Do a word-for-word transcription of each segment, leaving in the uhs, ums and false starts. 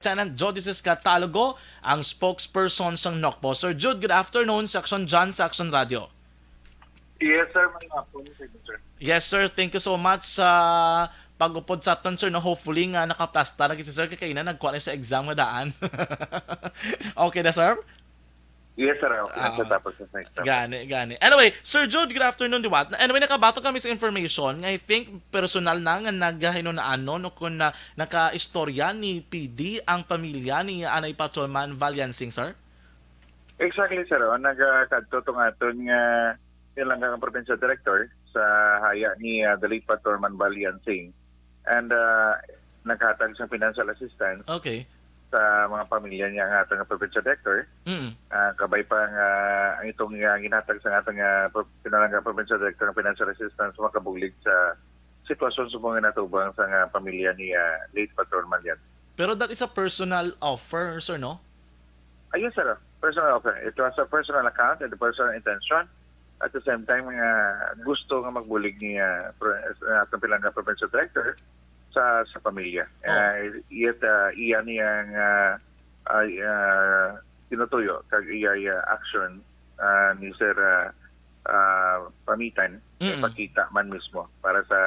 Lieutenant Geodesist Catalogo, ang spokesperson sang NOCPO. Sir Jude, good afternoon, Section John, Section Radio. Yes, sir. May hapon, sir. Yes, sir. Thank you so much sa pag-upod sa aton, sir. No? Hopefully nga nakaplastar na si sir kay kaina nagkuha na sa exam nga daan. Okay na, sir? Yes, sir. Okay, Ah. Tapos na sa exam. Gani, gani. Anyway, Sir Jude, good afternoon, di ba? Anyway, nakabato kami sa information nga I think personal na nga naghahinunaan, no, kung na, nakaistorya ni P D ang pamilya ni Anay Patrolman Valiansing, sir? Exactly, sir. O, nagkadto tong aton nga pinalangga nga provincial director sa haya ni ah, the late Patrolman Valiansing. And ah, naghatag sa financial assistance Okay. sa mga pamilya niya ang aton nga provincial director. Mm. Ah, kabay pa nga ang itong ah, ginhatag sa aton nga pro- pinalangga provincial director ng financial assistance makabulig sa sitwasyon sa mga natubang sa nga pamilya ni ah, late Patrolman yan. Pero that is a personal offer, sir, no? Ayun, sir. Personal offer. It was a personal account and a personal intention. At the same time, nga gusto nga magbulig ni ah, pro- ah, atong pinalangga provincial director sa sa pamilya. Oh. Ah, yet ah, iya niyang ah, ay, ah, tinutuyo kag iya, iya action ah, ni Sir ah, ah, Pamitan Mm-mm. ipakita man mismo para sa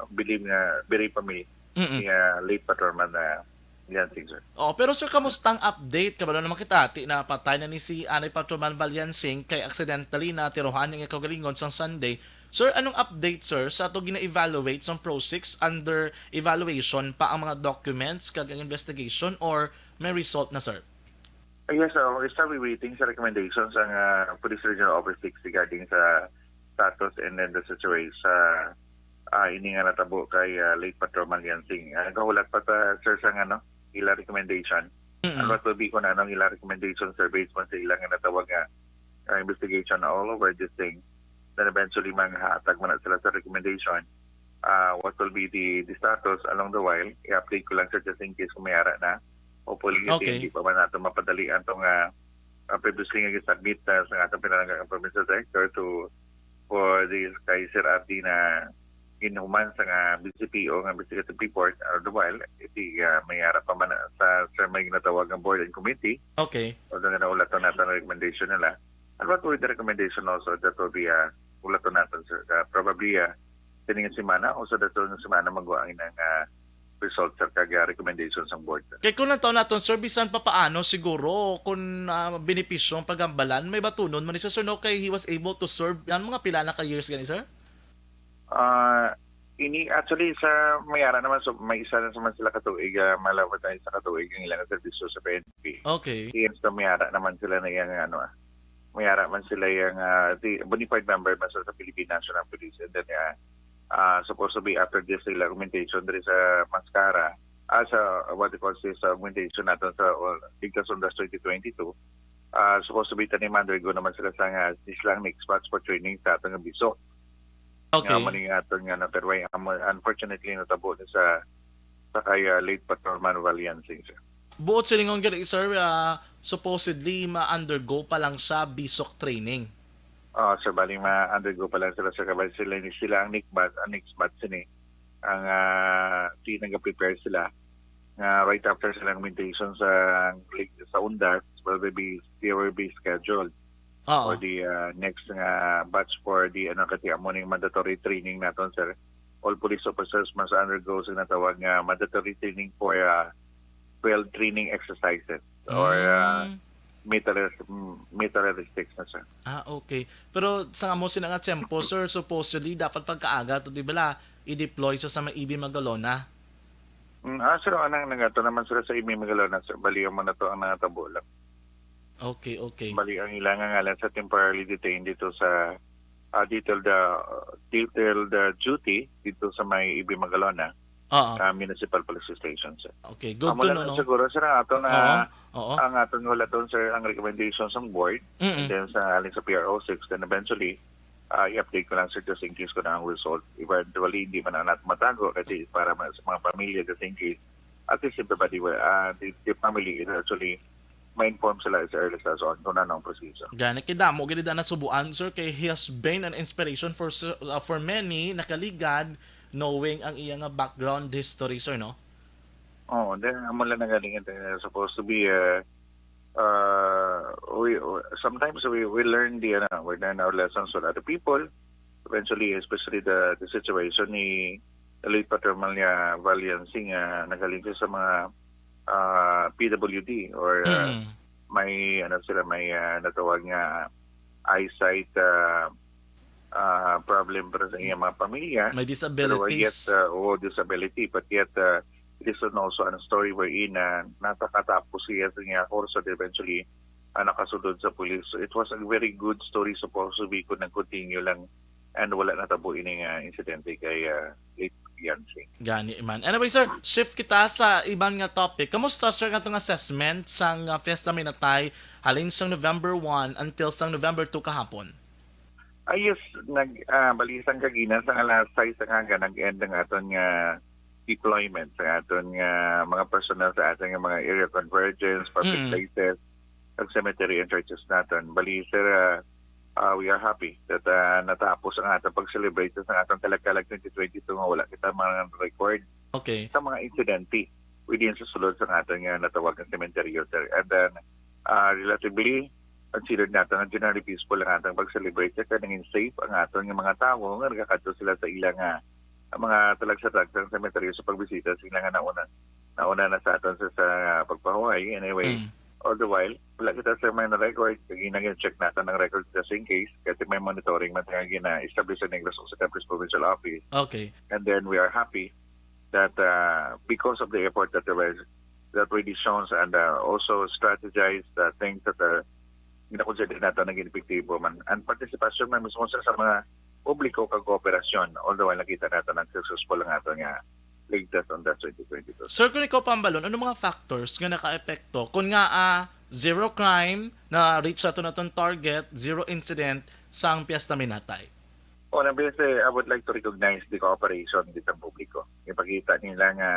bilib nga biri family Mm-mm. ni ah, late Patrolman na Valiansing, sir. Oh, pero sir, kamusta ang update? Kabalo naman kita, ti na patay na ni si Anay Patrolman Valiansing kay accidentally na tirohan ang iyang kaugalingon sang Sunday. Sir, anong update, sir, sa ato gina-evaluate sang PROSIC? Under evaluation pa ang mga documents kag ang investigation or may result na, sir? Ah, yes, so we're still waiting sa recommendations ang ah, Police Regional Office six regarding sa status and then the situation sa ah, ini nga natabo kay ah, late Patrolman Valiansing. Ah, nagahulat pa ta, sir, sa ano, ila recommendation. Mm-mm. Ano to be kung anong ila recommendation, sir, based man sa ilang nga natawag nga ah, investigation all over this thing. Then eventually, manghatag man na sila sa recommendation. Ah, what will be the, the status along the while? I-update ko lang, sir, just in case kung may ara na. Hopefully, kasi Okay. hindi pa man natin mapadalian itong ah, ah, previously nga gisubmit na sa atong pinalangga provincial director to for the kay Sir Abdi na ginuman sa nga B C P O nga investigative report. All the while, iti ah, may ara pa man na sa, sa may ginatawag nga board and committee, Okay. although nga naulaton natin ang recommendation nila. And what will be the recommendation also that will be uh, ulaton natin, sir? Uh, probably uh, sining semana o sa dato nga semana magwa ang inang uh, result, sir, kag uh, recommendation sang board, sir. Kay kung ang taon naton, sir, bisan pa paano siguro kung ah, benepisyo ang paghambalan, may batunon man ni sir, sir, no? Kay he was able to serve yan mga pila na ka years gani, sir? Ah, ini actually sa may ara naman, so may isa na naman sila katuig, uh, malabot na isa katuig ang ilang serbisyo sa P N P. Okay. Yes, so may ara naman sila na yung ano ah. May ara man sila yung uh, the bona fide member man sa, sa Philippine National Police, and then uh, uh, supposed to be after this sila augmentation diri sa Mascara, ah, sa what they call this sa augmentation natin sa uh, Ligtas Ondas twenty twenty-two. Uh, supposed to be tani undergo naman sila sa nga silang next batch for training sa atong biso. Okay. Nga mali nga aton nga na, pero ay, amo- unfortunately natabo ni sa sa kay uh, late Patrolman Valiansing, sir. Buot silingon gali, sir, ah, supposedly ma-undergo pa lang siya bisok training. Ah, sir, bali ma-undergo pa lang sila sa kabay sila ni sila ang next batch, ang next batch sini. Ang ah, di nag-prepare sila nga right after sila ng augmentation sa sa Ondas, will be they will be scheduled Oo. for the uh, next nga batch for the ano kasi amo ning mandatory training naton, sir. All police officers must undergo sa natawag nga mandatory training for uh, field training exercises or uh, Mm. militaris- mm, militaristics na, sir. Ah, okay. Pero sa amo sina nga tiyempo, sir, supposedly dapat pagkaaga to, di ba, la, i-deploy siya sa may E B Magalona. Mm, ah, sir, anang nagato naman sila sa E B Magalona, sir. Bali, ang mga to ang nangatabo lang. Okay, okay. Bali, ang ilang ngalan sa temporarily detained dito sa ah, detailed uh, detailed uh, duty dito sa may E B Magalona Oo. uh, Municipal Police Station, sir. Okay, good Amo to lang know, no? Siguro, sir, ang aton Oo. na Oo. ang aton nga ulaton, sir, ang recommendation sa board, Mm-mm. and then sa aling sa P R O six, then eventually uh, i-update ko lang, sir, just in case ko na ang result. Eventually, hindi man na natin matago kasi para ma- sa mga pamilya, just in case, at least everybody will, uh, the, the family is actually ma-inform sila as early as on kung ano ang proseso. Gani, kay damo gid na nasubuan, sir, kay he has been an inspiration for s- uh, for many nakaligad, knowing ang iya nga background history, sir, no? Oo, then, amo lang na galing, eh, supposed to be, uh, uh, we, sometimes we, we learn the, ano, we learn our lessons with other people. Eventually, especially the, the situation ni late Patrol Malia Valiancy nga nagaling siya sa mga, uh, P W D or, uh, Mm. may, ano sila, may, uh, natawag nga eyesight, uh, uh, problem para sa iyang mga pamilya. May Pero yet, disabilities. uh, oo, disability, but yet, uh, it is also a story wherein, uh, nakatapos siya sa niya kurso, then eventually, uh, nakasulod sa pulis. So, it was a very good story, supposed to be, kung nag-continue lang, and wala natabo ini nga insidente kay, uh, late Yancy. Gani man. Anyway, sir, shift kita sa iban nga topic. Kamusta, sir, nga itong assessment sang, uh, Fiesta Minatay halin sang November one until sang November two kahapon? Ayos, nag, ah, bali sang kagina, sang alas sais ang aga, nag-end ang aton nga deployment sa aton nga mga personnel sa aton nga mga area convergence, public Mm. places, ag cemetery and churches naton. Bali, sir, ah, ah, we are happy that, ah, natapos ang aton pag-celebrate sa aton Kalag-Kalag twenty twenty-two nga wala kita mga record Okay. sa mga insidente within sa sulod sa aton nga natawag nga sementeryo, sir. And then, ah, relatively, considered nato nga generally peaceful ang atong pag-celebrate, kay nangin safe ang aton nga mga tawo nga nagakadto sila sa ila nga, ang mga talagsa-tagsang sementeryo sa pagbisita sa ila nga nauna, nauna na sa aton sa, sa pagpahuway. Anyway, Mm. all the while, wala kita sa mga na-record. Kaya gina-check natin ang record just in case, kasi may monitoring man nga gina-establish sa Negros Occidental Provincial Office. Okay. And then we are happy that, uh, because of the effort that the res-, that we shown and, uh, also strategize the things that, uh, ginakonsider nato naging epektibo man. Ang partisipasyon man mismo sa, sa mga publiko kag kooperasyon, although nakita nato nag successful ang ato nga Ligtas Undas twenty twenty-two. Sir, kung ikaw pambalon, ano mga factors nga nakaepekto? Kung nga, ah, zero crime, na-reach ato naton target, zero incident sang Fiesta Minatay? Unang beses, I would like to recognize the cooperation sa publiko. Ipakita nila nga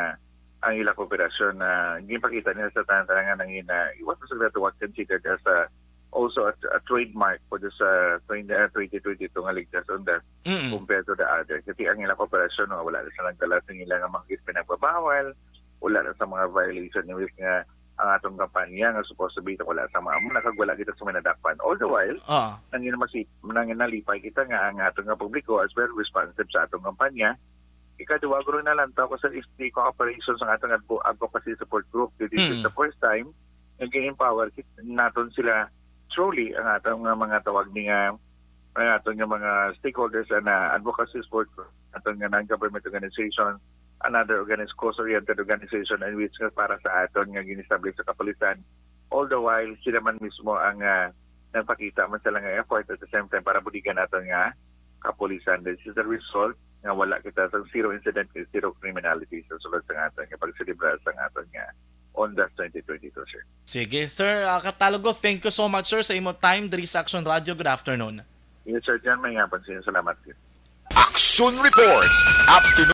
ang ila kooperasyon na ginpakita nila sa tanan-tanan nga nangina, it was what considered as a, also a, a trademark for this, uh, twenty, uh, twenty twenty-two nga Ligtas Undas Mm. compared to the others. Kasi ang ila kooperasyon, no, wala na silang dala sa ila nga mga pinagbabawal, wala na sa mga violation ni which nga ang atong kampanya nga supposed to be wala sa mga amo na kag wala kita sa may nadakpan. All the while, Ah. nangin masi-, nangin nalipay kita nga ang atong nga publiko as well responsive sa atong kampanya. Ikaduha, guro, nalantaw ko sa is the cooperation sa atong advo-, advocacy support group. This is Hmm. the first time nga gin-empower kit-, naton sila truly ang atong nga mga tawag ni nga, ang atong nga mga stakeholders and, ah, advocacy support group, atong nga non-government organization, another organiz-, cause-oriented organization, and which nga para sa aton nga gin-establish sa kapulisan. All the while, sila man mismo ang, ah, nagpakita man sila nga effort at the same time para buligan naton nga kapulisan. This is the result nga wala kita sa zero incident, zero criminality sa sulod sa aton nga pagselebrar sa aton nga Undas twenty twenty-two, sir. Sige, Sir, ah, Catalogo, thank you so much, sir, sa imo time diri sa Action Radio. Good afternoon. Yes, sir. Diyan, may hapon sa inyo. Salamat, sir. Action Reports, afternoon.